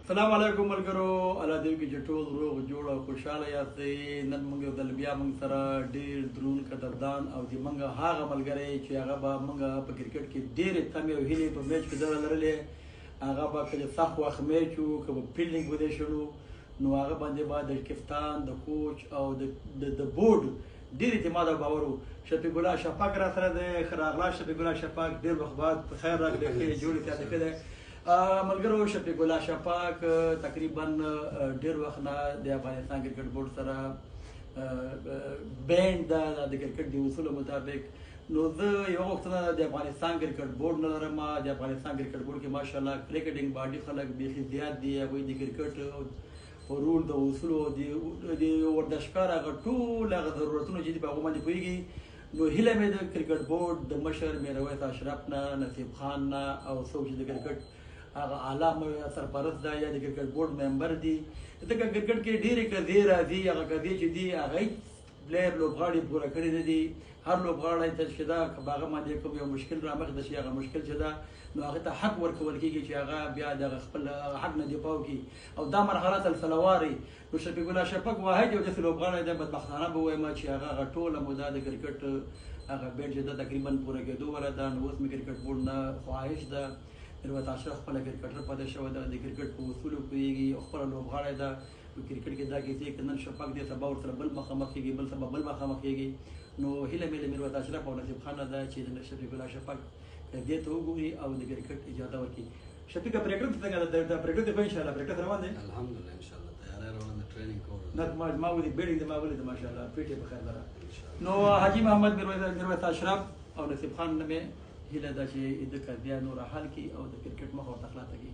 سلام علیکم ملګرو، الله دې وکړي چې ټول روغ جوړ او خوشحاله یاستئ. نن موږ یو ځل بیا موږ سره ډېر درون قدردان او د موږ هغه ملګری چې هغه به موږ په کرکټ کې ډېرې تمې او هیلې په میچ کې دغه لرلې، هغه به که د سخت وخت میچ و، که به فیلډینګ پوزیشن و، نو هغه باندې به د کپتان، د کوچ او د بورډ ډېر اعتماد او باور و. شفیق الله شفق را سره دی. ښه راغلاست شفیق الله شفق، ډېر وخت بعد په خیر راغلی، ښې جوړې صحت ښه دی. ملګرو، شفیق الله شفق تقریبا ډېر وخت نه د افغانستان کرکټ بورډ سره بینډ ده د کرکټ د اصولو مطابق. نو زه یوه غوښتنه د افغانستان کرکټ بورډ نه لرم. د افغانستان کرکټ بورډ کې ماشاءالله کرکټینګ باډي خلک بیخي زیات دي. هغوی د کرکټ په رول د اصولو د ورزشکار هغه ټول هغه ضرورتونه چې دي په هغو باندې پوهېږي. نو هیله مې د کرکټ بورډ د مشر میرویس اشرف نه، نصیب خان نه او څوک چې د کرکټ هغه اعلی سرپرست ده یا د کرکټ بورډ ممبر دي، ځکه کرکټ کې ډېرې قضیې راځي، هغه قضیې چې دي هغه هېڅ پلیر لوبغاړي پوره کړي نه دي. هر لوبغاړی ته چې ده که په هغه باندې کوم یو مشکل رامخته شي، هغه مشکل چې ده نو هغه ته حق ورکول کېږي چې هغه بیا دغه خپل حق نه دفاع وکړي او دا مرحله سلسله واري. نو شفیق الله شفق واحد یو داسې لوبغاړی دی، بدبختانه به ووایم چې هغه هغه ټوله موده د کرکټ هغه بیټ چې ده تقریبا پوره کېدو والا ده. نو اوس مې کرکټ بورډ نه خواهش ده، میرویس اشرف خپله کرکټر پاتې شوی ده، د کرکټ په اصولو پوهېږي او خپله لوبغاړی ده. په کرکټ کې دا کیسې که نن شفق دی سبا ورسره بل مخامخ کېږي، بل سبا بل مخامخ کېږي. نو هیله مې له میرویس اشرف او نصیب خان نه ده چې د شفیق الله شفق دې ته وګوري او د کرکټ اجازه ورکړي. شفیقه، پرېکړه څنګه ده؟ د پرېکړه خو انشاءالله پرېکړه روان دی. الحمدلله، انشاءالله تیاری روان ده، ټریننګ کوو. نه ما ولید بیډینګ ما ولید، ماشاءالله پیټې په خیر لره. نو حاجي محمد میرویس اشرف او نصیب خان نه مې هیله ده چې د قضیه نوره حل کړي او د کرکټ مخه ورته خلاصه کړي.